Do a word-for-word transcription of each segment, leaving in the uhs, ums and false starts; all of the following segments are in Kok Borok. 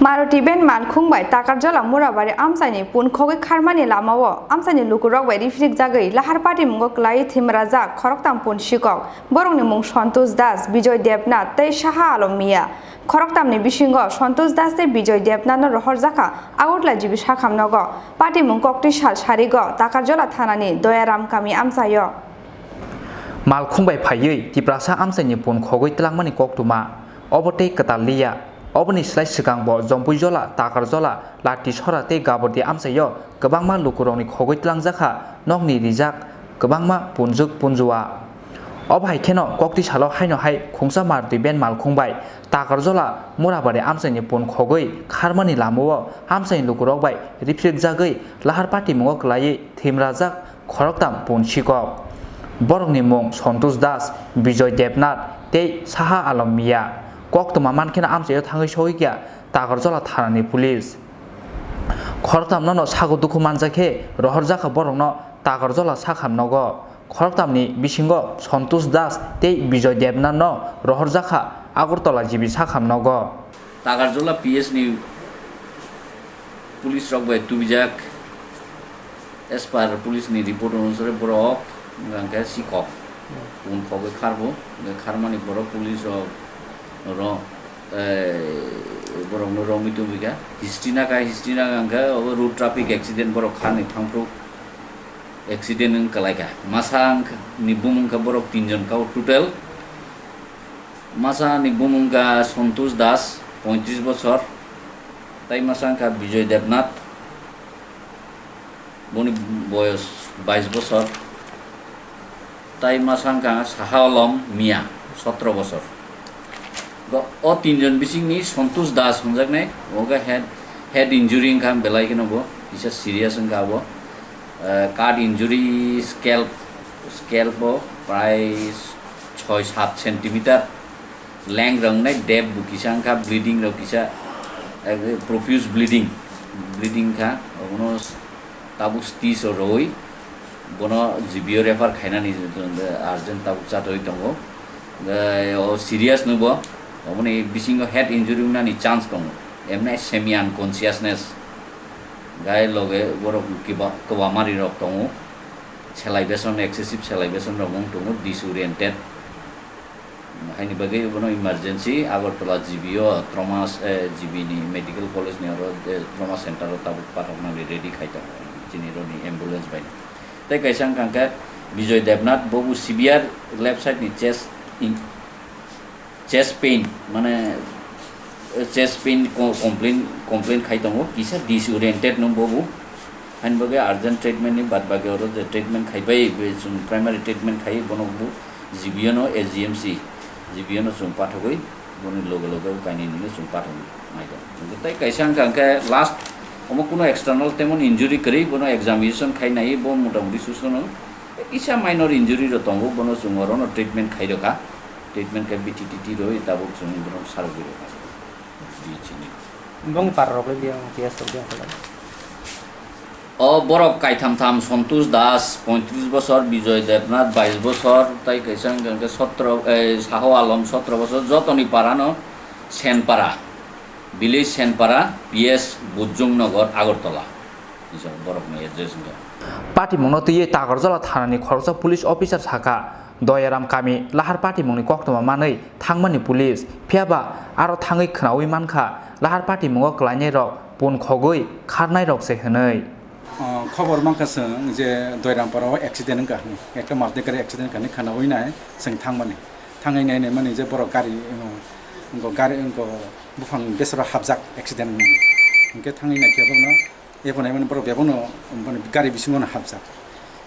Maruti van malkhung bai Takarjala Murabari amchaini pun khogwi kharmani lamao amchaini lukurok bai riphrikjagwi lahar patimungo kwlaiwi thimrajak khoroktham pun sikok. Borokni mung Santosh Das, Bijoy Debnath tei Saha Alom Miya. Khoroktham ni bisingo Santosh Das tei Bijoy Debnath no rohorjakha Agartala G B sakham nogo. Patimung koktwi sal sarigo Takarjala thana ni Doyaram kami amchaio. Malkhung bai phaiwi Tiprasa amchaini pun khogwi twlangmani koktwma obo tei kwtal liya. Oboni slai swkang bo Jompuijola, Takarjola, Latisora tei Gabordi amchaio kwbangma lukurokni khogwi twlangjakha nokni rijak kwbangma punjwk punjua. Obo hai kheno koktwi salo haino hai khungsa Maruti van malkhung bai Takarjola Murabari amchaini pun khogwi kharmani lamao amchaini lukurok bai riphrikjagwi lahar patimungo kwlaiwi thimrajak khoroktham pun sikok. Borokni mung Santosh Das, Bijoy Debnath tei Saha Alom Miya. Koktwma mankheno amchaio thangwi sogwi kha Takarjola thanani police. Khoroktham nono sago dukhu manjakhe rohorjakha borokno Takarjola sakham nogo. Khoroktham ni bisingo Santosh Das tei Bijoy Debnath no rohorjakha Agartala G B sakham nogo. Takarjola P S ni police rok bai tubijak. As per police ni report onusare borok hwnkhe sikok. Pun khogwi kharbo, hwnkhe kharmani borok police rok ro, eh, borok no romwi tubikha. History naka, history naka hwnkhe obo road traffic accident borok kharni thangphru accident wng kwlaikha. Masa wngkha ni bumung kha borok tinjon kao total. Masa ni bumung kha Santosh Das, pointris bosor, tai masa wngkha Bijoy Debnath, boni boyos bais bosor, tai masa wngkha Saha Alom Miya, sotro bosor. Go-, o tinjon bisingni Santosh Das hwnjaknai, oga head, head injury wngkha belai kheno bo, kisa serious wngkha abo. Eh, cut injury scalp, scalp o prai soi sat centimeter length rok wngnai, depth bo kisa wngkha, bleeding rok kisa, eh, profuse bleeding, bleeding kha, obono tabuk stitch o rwui bono G B o refer khainani urgent tabuk chatwi tongo. Eh, o serious no bo, oboni bisingo head injury wngnani chance tongo, emne semi unconsciousness. Gai loge borok kiba-, kwbangma ri rok tongo, salivation, excessive salivation rok wng tongo, disoriented. Haini bagwi bono emergency Agartala G B o trauma, eh, G B ni medical college ni oro, eh, trauma center o tabuk pathoknani ready khai tongo chini roni ambulance bai. Tei kaisa wngkha khe Bijoy Debnath, bobo severe left side ni chest in-, chest pain, mane, eh, chest pain co-, complain, complain khai tongo, kisa disoriented no bobo. Haini bagwi urgent treatment ni bad bagwi oro je treatment khai bai, be chwng primary treatment khai bono bo G B o no, S G M C G B o no chwng pathogwi boni loge loge kainwi nini chwng pathogwi nai tongo. Chwng tei kaisa wngkha hwnkhe last omo kuno external temon injury kwrwi, bono examination khai nai bo motamoti susto no. Kisa minor injury rok tongo, bono chwng oro no treatment khai rokha, treatment khe B T T T rwi tabuk chwng borok sarogwi rokha. Bini chini. Bongni para rok le biyang P S rok biyang khala. O borok kaitham tham Santosh Das, pointris bosor, Bijoy Debnath, bais bosor, tai kaisa wngkha khe sotro, eh, Saho Alom, sotro bosor, jotoni para no Senpara, village Senpara, P S Bujung Nagar, Agartala. Borokni address wngkha. Patimungno twiwi Takarjala thanani khoroksa police officer sakha, Doyaram kami lahar patimungni koktwma manwi thangmani police, phiyaba aro thangwi khwnawi mankha lahar patimungo kwlainairok pun khogwi kharnairok se hwnwi. O, khobor mankha chwng je Doyarampara o accident wngkha hwnwi, ekta Maruti gari accident wngkha hwnwi khwnawi nai chwng thangmani. Thangwi nai naimani je borok gari, o, wngkha gari wngkha buphang besero hapjak accident wngmani. Hinkhe thangwi naikhe bono Ebo naimani borok bebakno, mane, gari bisingo no hapjak.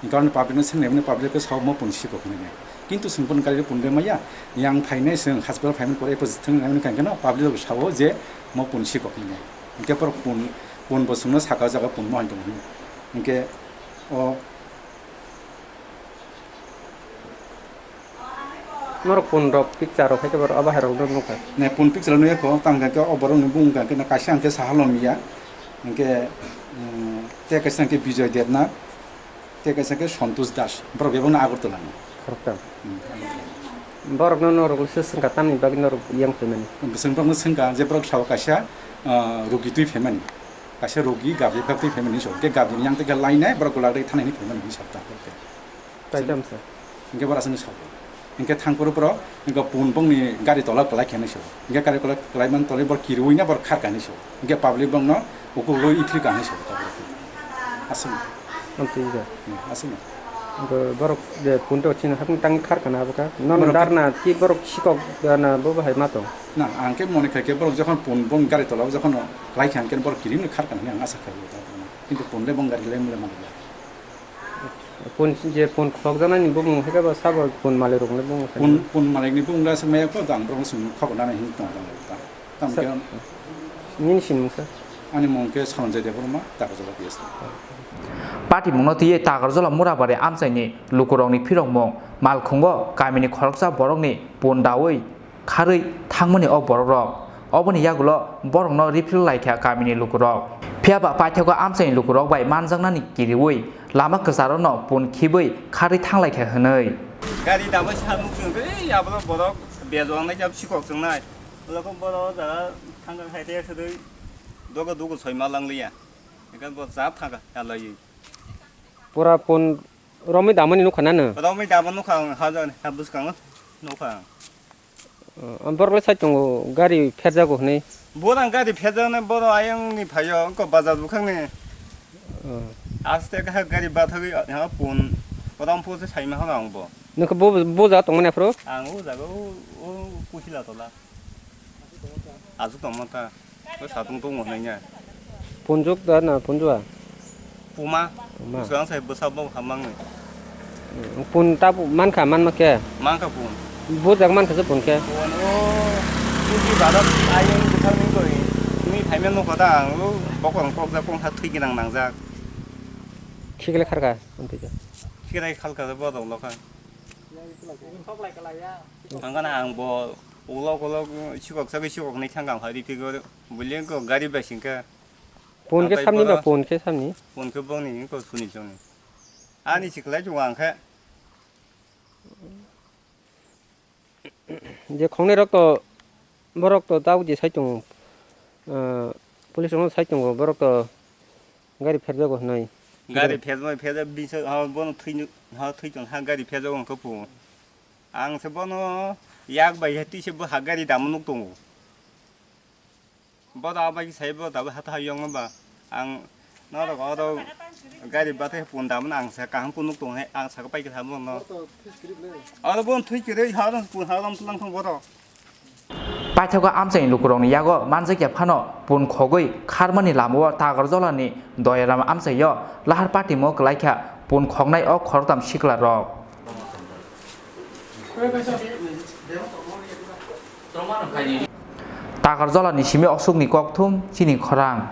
Hinkhe public no swngnaimani public khe sao mo pun sikok hinwi. Kintu chwng bono gari pun de maya, yang phainai chwng hospital phaimani pore ebo thwng naimani kankhe no public rok sao je mo pun sikok hinwi. Hinkhe borok pun, pun bo chwngno saka o jaga pun mo hai tongo hinwi. Hinkhe o Norok pun rok picture rok hai khe borok abo hai rok no nukha. Ne pun picture nukya kho, tamo hwnkha khe o borok ni bung hwnkha khe kaisa hwnkhe Saha Lom Miya, hwnkhe, um, tei kaisa hwnkhe Bijoy Debnath, tei kaisa hwnkhe Santosh Das, borok bebak no Agartala ni. Khoroktham. Hmm. Borok no norok se swngkha tamni bagwi norok yang phaimani. Bwswng borok no swngkha je borok sao kaisa Ah, rogi twi phaimani. Kaisa rogi gabri kha twi phaimani so. Hwnkhe gabri yang twi khe lainai, borok gwlak rwi thanai hinwi phaimani hinwi sa ta. Kaitam sa. Hwnkhe bora aswk hinwi sa. Hwnkhe thang phuru boro, hwnkhe pun bongni gari tola kwlai khe hinwi so. Hwnkhe gari tola kwlai man tolwi bor kiriwi na bor khar kha hinwi so. Hwnkhe public bongno ukulwi ithli kha hinwi so. Aswk. Amtwi ga. Hmm, aswk. Bo borok je punto chini hakni tang khar kana bwkha. Non borok darna ki borok sikok darna bo bahai ma tong. Na, ang khe mone khai khe borok jokhon pun bong gari tola o jokhon lai kha, ang khe borok kiring khar kana hinwi ang asa khai. Kintu pun le bong gari le mole mole. Pun je pun khok jana ni bumung hai khe bo sabo pun malik rok le bumung. Pun, pun malik ni bumung le aswk maya ko dang borok sung khok nana hin tong tong. Tamo khe nini sinimung sir? Ani mung khe Sanjay Debbarma, Takarjala P S. Patimungno twiwi Takarjala Murabari amchaini lukurokni phirokmung, malkhungo kamini khoroksa borokni pun dawi kharwi thangmani o borokrok. Oboni yagulo borokno refill laikha kamini lukurok. Phiyaba paithago amchaini lukurok bai manjaknani kiriwi lama kwcharokno pun khibwi kharwi thanglaikha hwnwi. Gari dama sa nukjwng tei abro borok bejwang nai jab sikok chwngnai. Ulokon boro o jaga thangkha khai te sudui dogo dugo soi ma langliya. Ekan bo jab thangkha halai. Pura pun romwi damani nukha nano? Romwi dama nukha ang hajan ha bwskango nukha ang. Ang borok le sai tongo gari pherjago hwnwi. Borang gari pherjaknai boro ayang ni phaio wngkha bazar bukhang ni. Oh. Aste kha gari bathagwi ha pun rom pose sai ma hano ang bo. Nokha bo bo ja tongmani aphuru? Ang o jaga o o kuhila tola. Aswk tongma ta. O satung tongo hinwi ya. Punjuk da na punjua? Puma. Puma. Swkang sai bwsa bo hamang ni. Pun ta mankha manma khe? Mankha pun. Bujak mankha se pun khe? Pun o kuji badak ayang bwsakni koi. Ni phaimya nukha ta ang o bokorong kokjak kong ha thwi gwnang nangjak. Khikle kharkha, amtwi khe. Khikle khalkha se bodok lokha. Thangkana ang bo ulo kolok sikok sagwi sikok nai thangkha ang hari phiko building ko gari bai singkha. Phone khe samni ba phone khe samni? Phone khe bongni ko suni chongni. Ani siklai chungo ang khe. Je khongnai rok to borok to tabuk je sai tongo. Ah, police rok no sai tongo borok to gari pherjago hinwi. Gari pherjak pherjak bisa ha bono thwi ha thwi tong ha gari pherjago wngkha phu. Ang se bono yak bai hai twi se bo ha gari dama nuk tongo. Bo da bai sai bo da ha tha yong ba ang norok oro gari bathai pun dama ang se kaham kun nuk tong hai ang saka pai kha mo no. Oro bo thwi kire ha ron pun ha ron tulang thong bodo. Paithago amchaini lukurokni yago manjakya phano pun khogwi kharmani lamao Takarjolani Doyaram amchaio lahar patimo kwlaikha pun khognai o khoroktham siklarok. Takarjolani simi oksukni kokthum chini khorang.